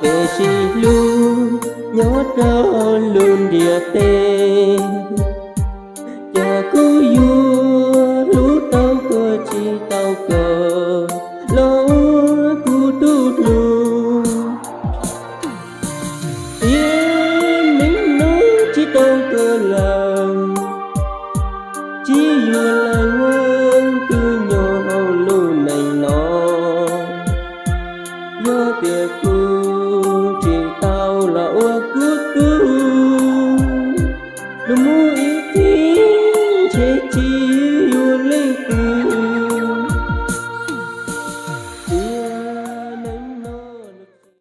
Peb sib hlub nyob rau lub ntiaj teb, cas kuv yuav hlub tau koj tsis tau koj los ua kuv tus hlub. Tiam neej no tsis tau koj lawm, tsis yuav leej twg nyob hauv lub neej no. Yog tias kuv tsis tau los ua kuv tus hlub mus ib txhis ntshe tsis